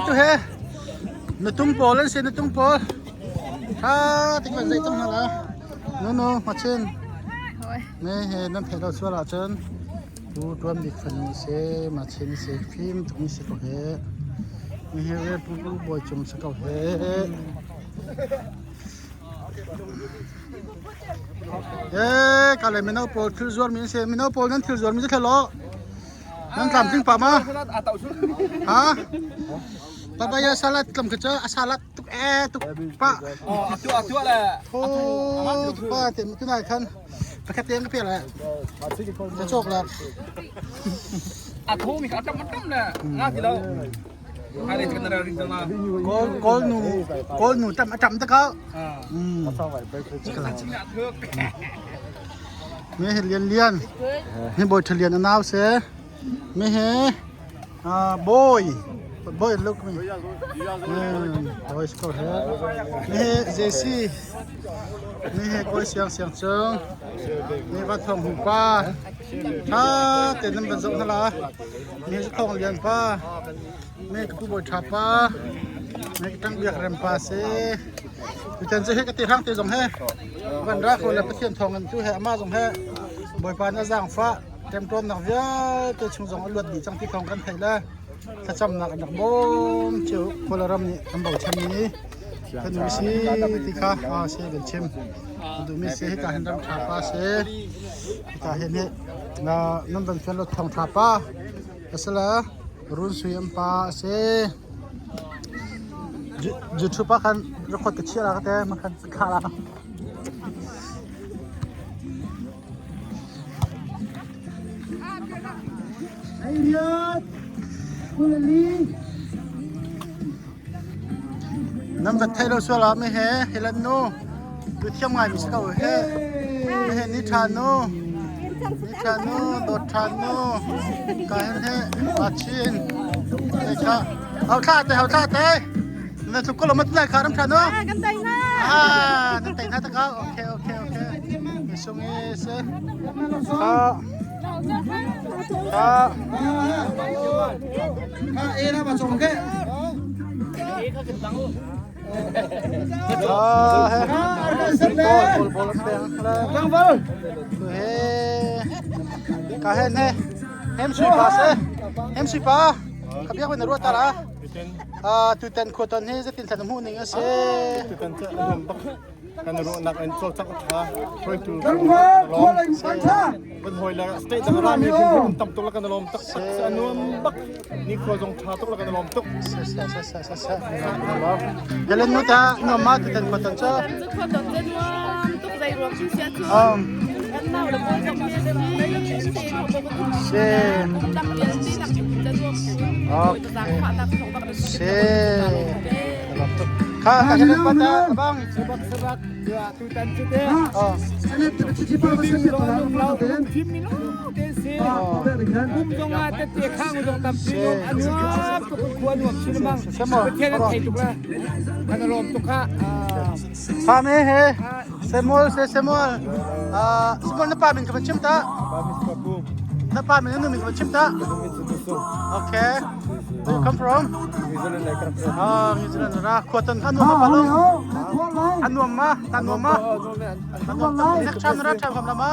tu he nutung pawl an si nutung pawl. Tha tik van zei cang hna la. No no machin. Me he nan theih lo sual ahcun tu tuan bik fanu si machin si fim tuk mi si ko he. Mi he re pu pu bawi cung si ko he. Ee ka le mino pawl thil zuar mi an si. Mino pawl nan thil zuar mi cu thel lo. Nan tlamtling pah ma? Ha? Papaya salad tlam kha cu a salad tuk e tuk pa. Tho tuk pa te tu nai khan pakhat te ka pe la. Ka chok la. A tho mi kha tam tam le nga ti lo. Kawl kawl nu kawl nu tam a tam ta ka. Me he lian lian. Hi boy thalian a nau se. Me he boy boy look me. Boy score he. Me he JC. Me he koi siang siang chung. Me va thong hu pa. Tha te nan ban zoh na la. Me he thong lian pa. Me ka pu boy tha pa. Me ka tang biak rem pa se. Tutan cu hi ka ti hrang te zong he van ra ko le Pathian thawng in tu he amah zong he Bawipa na zaangfah ṭemṭawnnak vialte chung zong a luat dih cang ti thawng kan theih le thlacamnak an rak bawm cio Kawlram nih kan bochan mi kan nu si ti kha si kan chim duhmi si hika hin ram ṭha pa si hika hin hi nan van fian lo thawng ṭha pa asala Run Sui an pa a si. YouTube ah khan record ka chiah la ka te ma khan thla la. Nam vat thai lo sual ah me he helan nu tu thiam ngai mi si ko he me he ni tha nu ni tha nu dot tha nu ka hen he pa chin he kha hau thla te hau thla te na tluk ko lo ma lai kha ram tha nu Kan tai na. Ah, nan tai na ta ka okay okay okay mi sung e se kha kha Kha e na ba chong ke. Bol bol bol Tlangval. He ka hen he hem sui pa se hem sui pa ka biak na ruat ta la a tutan khuaton hi zetin thlan hmu ning a si Tutan cu a nuam bak. Kan ruahnak in cawlcangh a ṭha. Hruaitu Tlangval khual in pantha. kan hawi le state dang rami hrim tam tuk la kan lawm tak tak a nuam bak. Ni khua zong ṭha tuk la kan lawm tuk. Se se se se se se. Helen nu ta nuam ma tutan khuaton cu. Cu khuaton cu nuam tuk zei ruang cu sia cu. Um. Kan nau le pawl zong hi si se Se. Dang vialte nak cu nuam. Okay. Se. Kha ka Helen pa ta abang. Sabak sabak tutan cu te. Oh. Kum zong ah tette khang zong tampi a nuam tuk khua nuam chin bang Pathian an thei tuk la kan lawm tuk ha Fa me he Samuel se Samuel Samuel na pa min ka van chim ta na pa min nu min ka van chim ta Okay Where you come from Ah New Zealand ra khua ton kha nuam ma pa lo an nuam ma ta nuam ma ta nuam ta nak chan ra tham kam la ma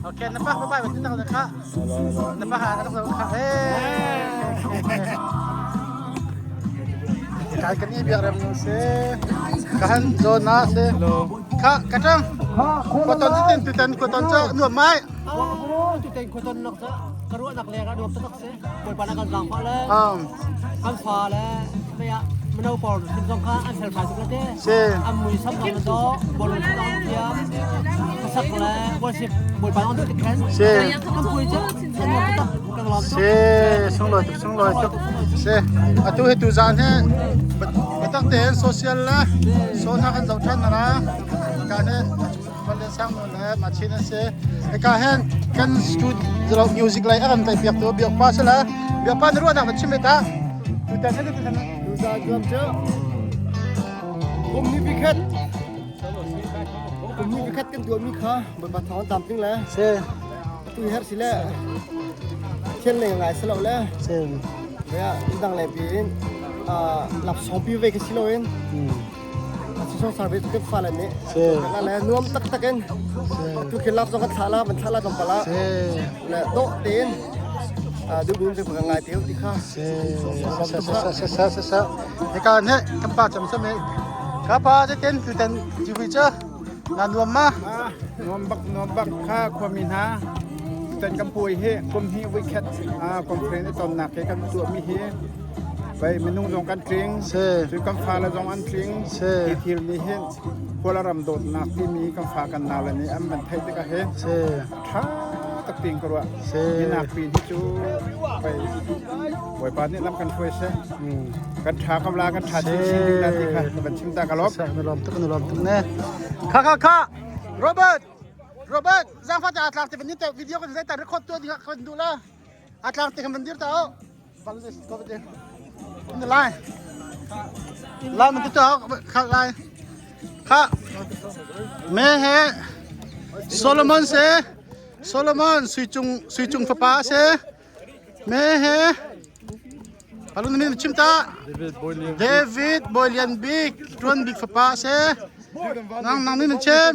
Okay na pa pa pa tin tak kha na pa ha na kha eh kai kan i biak rem nu se ka han zo na se kha ka tang ko ton tin tu tan ko ton cha nuam mai Tu ten ko ton nok cha ka ruah nak le ka nuam tak se poi pa na kan zang pa le kan fa le maya mino pawl hrim zong kha an felfai tuk le te Si. an mui sam zong do bawlung zong an thiam sak le worship bawipa an tuk khen Si. kan pui cu an nuam tuk kan lawm tuk Si, sunglawi tuk, sunglawi tuk. Si, atu hi tu zan hi biatak tein social le so hna kan zoh ṭhan hna. Ka he Valen Sang Nu le Machin an si. Ka hen kan studio music lei a kan tlaih piak tu Biak Pa si le Biak Pa na ruahnak na chim ve ta. Tutan hi tutan Tuzaan zuam cu kum ni bikhat kum ni bikhat kan tuahmi kha Bawipa thawng tam ting le Si. tu her si le thian lei ngai si lo le Si. Kaya dang le pi in lapsong pi ve ka si loin sisong service ke fa le nih le nuam taktak in tu khi lap zong kan thla la ban thla la tlawmpal ah le dawh tein duh duh in kan ngai te ti kha Se se se hika ne kan pa cham sam ka pa te ten tu ten jiwi cha na nuam ma nuam bak nuam bak kha khuami hna ten kan puai hi kum hi weekend conference ton nak he kan tuah mi hi vai minung zong kan tling cu kan fa le zong an tling hi thil nih hin Kawlram dawtnak timi kan fa kan nau le nih an van theih tikah hin tha tak ting ka ruah minak pin hi cu vai Bawipa nih lam kan hruai seh kan tha kam la kan tha chin chin ding la ti kha kan chim ta ka lawm na lawm tuk na lawm tuk ne kha kha kha Robert Robert zangfa te atlak te van te video kan zai ta record tu ding kan du la atlak te kan van dir ta o Bangladesh ko te in the line line man tu kha line kha me he Solomon se Solomon sui cung sui cung fapa se me he Palung min chim ta David Boylian Bik Tuan Bik fapa se nang nang min chim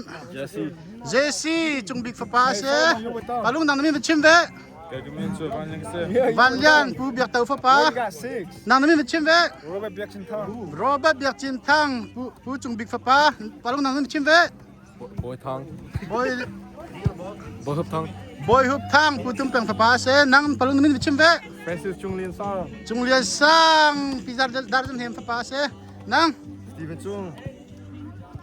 Jesse Cung Bik fapa se Palung nang min chim ve Van Lian Pu Biak To fapa nang min chim ve Robert Biak Cin Thang Pu Cung Bik fapa Palung nang min chim ve Bawi Thang. Bawi Bawi Hup Thang. Bawi Hup Thang Pu Tum Peng fapa se nang palung min chim ve. Francis Cung Lian Sang. Cung Lian Sang Pi Dar Dar Zan Hem fapa se nang Steven Cung.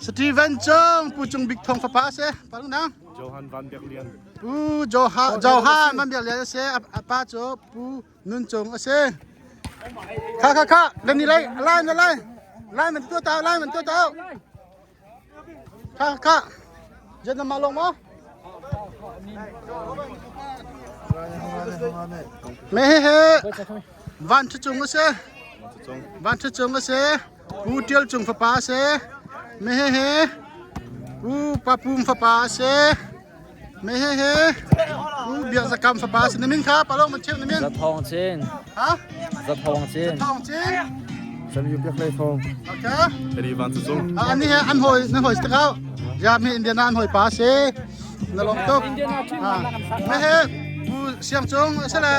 Steven Cung Pu Cung Bik Thong fapa se palung nang Johan Van Biak Lian. Pu Johan Johan Van Biak Lian se apa cu Pu Nun Cung a si. Kha kha kha lani lai lai na lai lai man tu ta lai man tu ta Kha kha. Jen na mah lawng maw? Me he he van ṭhu cung a si. Van ṭhu cung a si. Pu Ṭial Cung fapa a si. Me he he Pu Pa Pum fapa a si. Me he he Pu Biak Zakam fapa a si. Na min kha palong man cheu na min. Za Thawng Cin. Ha? Za Thawng Cin. Za Thawng Cin. Sami Biak Lei Thawng. Okay. Tadi Van Cung. Ah, ani he an hoi nan hoi stakau. Ya mi Indiana an hoi pa si. Na lom tuk. Ah. Me he Pu Siang Cung se le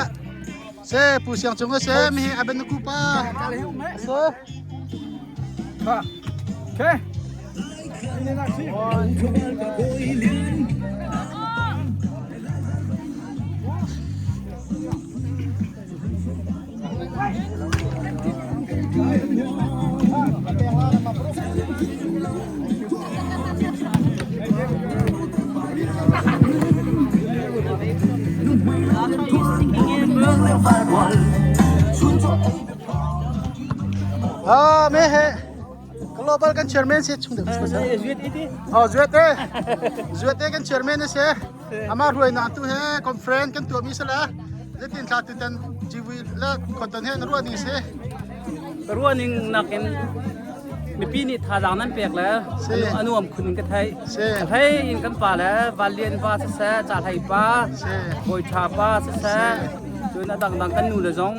se Pu Siang Cung se mi he aben ku pa. Se. Okay. Ah, me he global kan chairman si chung deuh Oh, zuet e. Zuet e kan chairman se. Ama ruai na tu he conference kan tuah mi se la. Zetin thla tu tan GV le khotan he na ruah ning si. Ruah ning nakin mipi nih thazaang nan pek le a nuam khun in ka theih. Hlei in kan pa le Valian pa siseh, Cahlei pa, Bawi Ṭha pa siseh, cun a dangdang kan nu le zong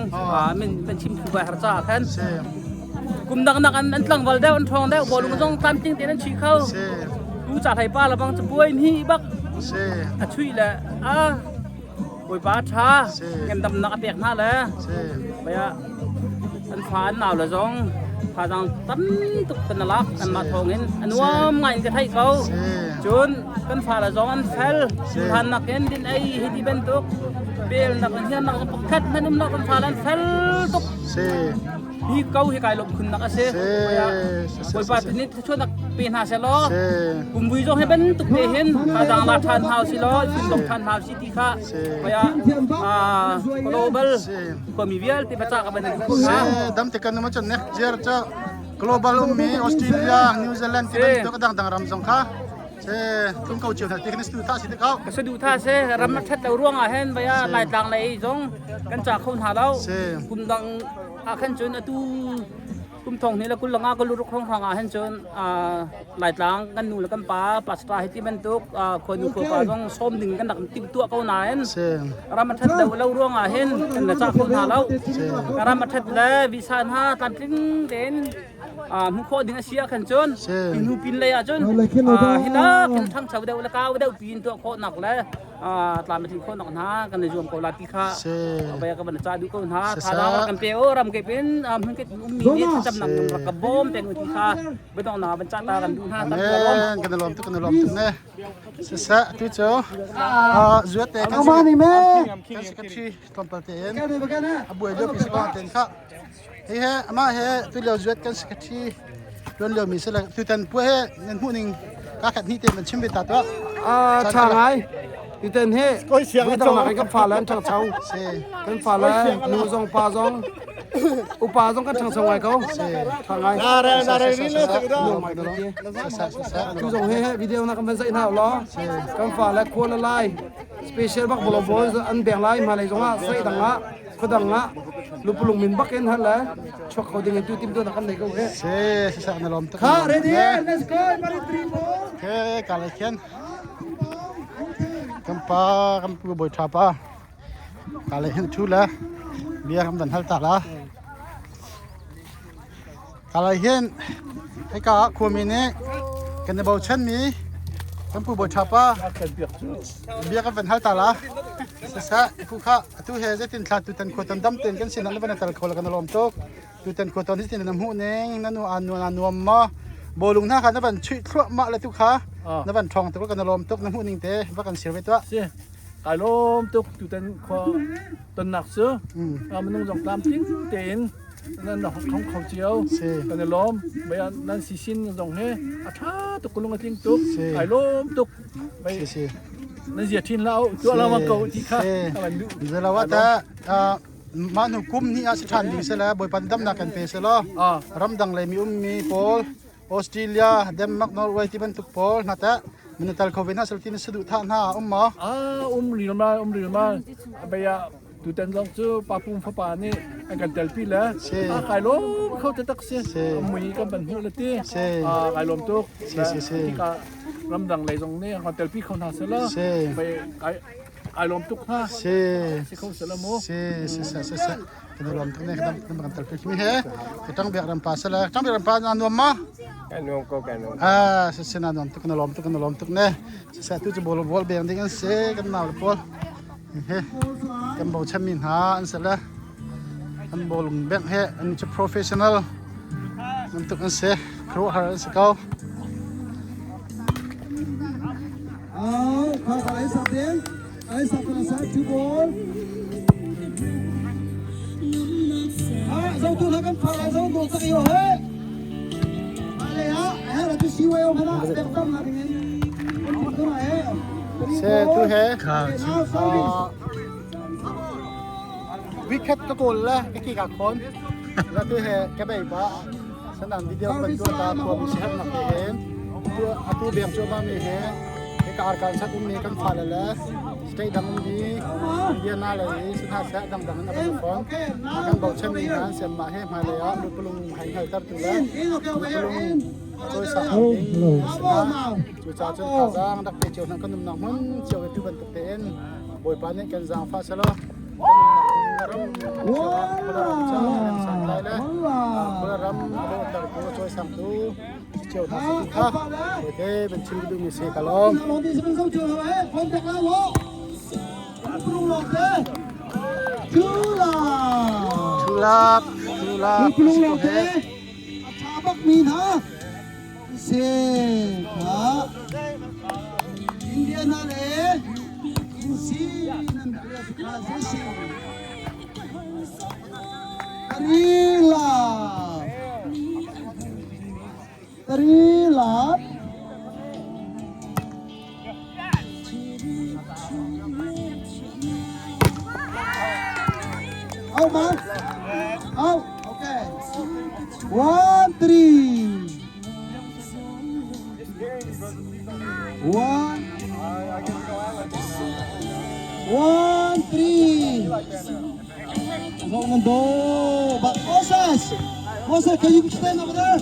min kan chim phu bai har caah khan kum dang nak an an tlangval deuh an ṭhawng deuh bawlung zong tlamtling tein an chuih kho. Tu Cahlei pa le bang cu buai hni bak a chuih le a Bawipa ṭha ngandamnak a pek hna le baya an fa an nau le zong thazaang tam tuk kan lak anmah thawngin a nuam ngai in ka theih ko cun kan fa le zong an fel than nakin din ei hi ti bantuk bel nak in hian nak pakhat hman um nak kan fa le an fel tuk hi ko hi kai lawm khun nak a si Bawipa tu nih thluachuahnak pe hna seh law kumvui zong hi bantuk te hin thazaang la ṭhan hau si law thinlung ṭhan hau si ti kha kaya global khuami vialte baca ka ban ko Se dam te kan ma chon nek jer cha global ummi Australia New Zealand ti bantuk dang dang ram zong kha se tlung ko chiu ti kan stu tha si te kau ka su tha se ram that lo ruang ah hen baya lai tlang lei zong kan cha kho hna lo kum dang ah khan chun atu Kum thong hnih le 25 kul ruk hrawnghrang ah hin cun Laitlang kan nu le kan pa pastor hi ti bantuk khuanu khuapa zong sawm ding kan rak timhtuah ko nain ram a ṭhat deuh lo ruang ah hin kan la cah kho hna lo. Ram a ṭhat le visa hna tlamtling tein hmuh khawh ding a si ah khan cun hi hnu pin lei ah cun hinak hin ṭhangcho deuh le kau deuh piin tuah khawhnak le tlam a tlin khawh nak hna kan i zuam ko la ti kha baya ka van ca duh ko hna thazaang rak kan pe o ram kip in hmun kip ummi nih thlacamnak nan rak ka bawm peng ti kha biadong na van ca ta kan duh hna. Amen. Kan lawm tuk, kan lawm tuk ne. Sasa tu cu zuat te kan kan secretary tlawmpal te in a buai lio pi si ko ten kha hi he ama he tu lio zuat kan secretary tuan lio mi se le tutan puai he nan hmuh ning ka khat hnih te man chim ve ta tuah. Tha ngai. Tutan he voi dang kan fa le an ṭhangcho. Kan fa le nu zong pa zong upa zong kan ṭhangcho ngai ko. Tha ngai. Tu zong he video na kan van zaih hna law kan fa le khua le lai special bak bolo bol an beng lai ma lei zong ah sai dang ah khuadang ah lupulung min bak in hal le chuak kho ding in tu tim tu na kan nei ko he. Se se sa na lom tak. Kha ready, let's go, mari three four. Ke ka le khian kan pa kan pu boi tha pa ka le hin thu la bia kam dan hal ta la ka le hin hika khuami nih kan i bochan mi kan pu boi tha pa bia kan van hal ta la. Siseh, pu kha atu he zeitin thla tutan khua ton dam tein kan sin ah na van tal kho la kan lawm tuk. Tutan khua ton hi tin na hmuh ning na nu an nuan an nuam ma bawlung hna kha na van chuih thluahmah le tu kha na van ṭhawng tuk kan lawm tuk. Na hmuh ning te va kan share ve tuah. Si, kai lawm tuk. Tutan khua tonnak cu minung zong tlamtling tein nan hong kho cio, kan i lawm. Nan si sin zong he a ṭha tuk, lung a tling tuk, kai lawm tuk. Nan zia ṭhin la tuah la ko ti kha kan duh. Zelawa ta mah nu kum ni ah si ṭhan ding se la Bawipa damnak kan pe se law ramdang lei mi ummi pawl Australia, Denmark, Norway ti bantuk pawl hna teh minital kho ve hna sel ti na saduh thah hna um maw? Um ril ma, um ril ma. Baya tutan zong cu papum fapa nih an kan telpi le a kai lawm kho te tak si. Mui kan ban hmuh le ti kai lawm tuk. Tika ramdang lei zong nih an kan telpi kho hna sela kai kai lawm tuk hna. Si kho sela mu. Si si si si si. Kan lawm tuk ne kan kan telpi mi he. Tang biak ram pa sela. Tang biak ram pa na nuam ma? Kan nuam ko, kan nuam. Ah, si si na nuam tuk, na lawm tuk, na lawm tuk ne. Si si tu cu bol bol beng ding an si kan nau le pawl. He kan bochan mi hna an si le an bawlung bengh he an cu professional bantuk an si, khuaruahhar an si ko. Zotu hla kan phar zo dawh tak yo he. Se tu he weekend ka kawl le ka ki ka khon la tu he ka bei ba sanan video ban tu ta khua mi sihat nak te hen tu atu beng chu ma mi he he ka ar kan sat um mi kan fa le le state dang um mi Indiana le sinha se dang dang an ban phone kan bochan mi han sem ma he hmai le ah lupulung hai ngal tar tu le lupulung choi sa ding cu ca cun thazaang rak pe cio hna. Kan umnak hmun cio tu bantuk tein Bawipa nih kan zaangfah selaw kan umnak hmun ram ram kan san lai le ram dawhter tu cawisang tu cio hna si kha te ban chim duh mi si ka lawm. Thulap, thulap. Bak mi hna se kha Indiana le si nan si Karila Karila. Out man. Out. Okay. 1 3 1 1 3. Zong nan do. Bak osas. Moses, can you stand over there?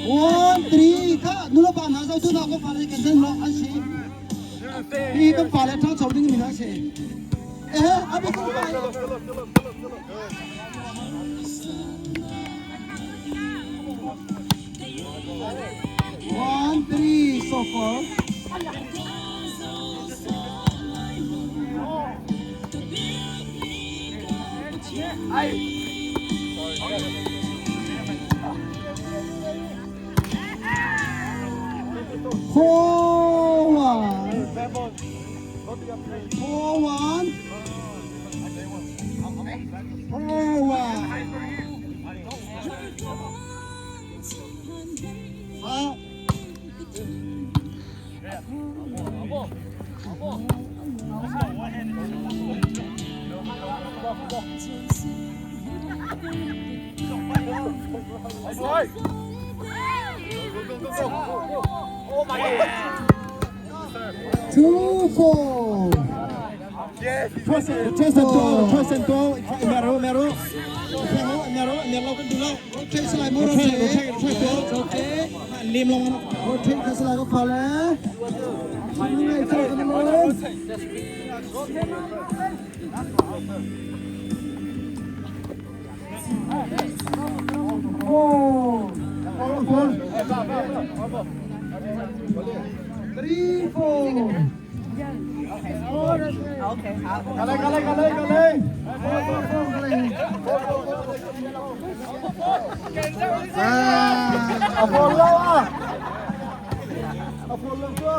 One, three, ka nula pa na zau tu na ko fa le kan den lo an si. Hi kan fa le thang chau ding mi na si. Eh, abi ko pa. One, three, so four. 4 1. 4 1. 4 1. 2 4. Trace and go, trace and go. Mero, mero. Mero, mero, mero kan dulu. Rotate slide mo rotate, rotate, rotate. Okay. Lim long. Rotate slide ko pala. Four. Four. 3 4. Kalay, kalay, kalay, kalay. Apollo ah. Apollo ko.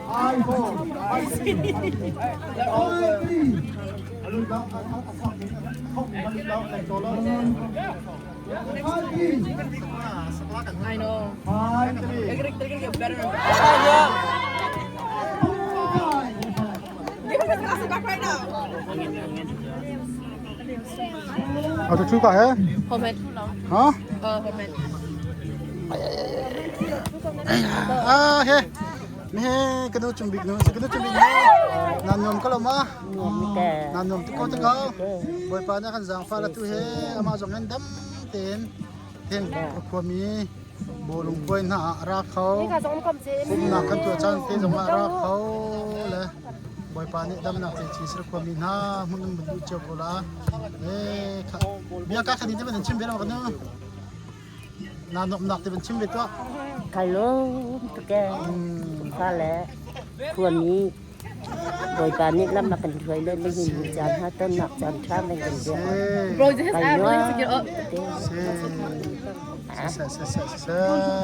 5 4. 5 3. I know. 5 3. They're gonna get better and better. Give him his glasses back right now. Ở chú cả hết. Homemade. Hả? Homemade. À he. Me cái đồ chuẩn bị nữa, cái đồ chuẩn bị nữa. Nan nom ka lo ma. Nan nom tu ko te ka. Boy pa na kan zang fa la tu he ama zong en dam ten ten khua mi bolung poi na ra khau. Kum na kan tu chan te zong ra khau le. Boy pa ni dam na te chi sir khua mi na mun mun du cheu ko la. E kha bia ka khani te ban chim be la ka no. Na nom nak te ban chim be to. Kai lom tuk e. Fa le khuami Bawipa nih lam a kan hruai le nihin ni caan ha tonnak caan ṭha men kan biak. Bro, his Kai ab really needs to nuam get up. tuk e. Se se se se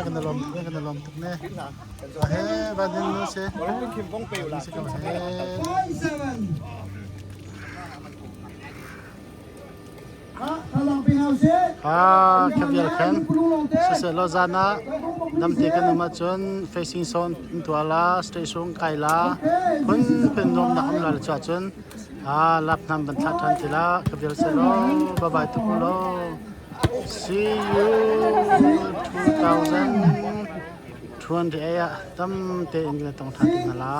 kan lom tuk ne kan lom tuk ne. He ba din nu se. Se ka se. Ah, khavial khan. Se se lo zana dam te kan uma chun facing zone in tuala station kai la phun phun nom na am la cha chun ah lap nam ban tha than tila khavial se lo bye bye tu lo see you 2028 tam te in tong than ti la.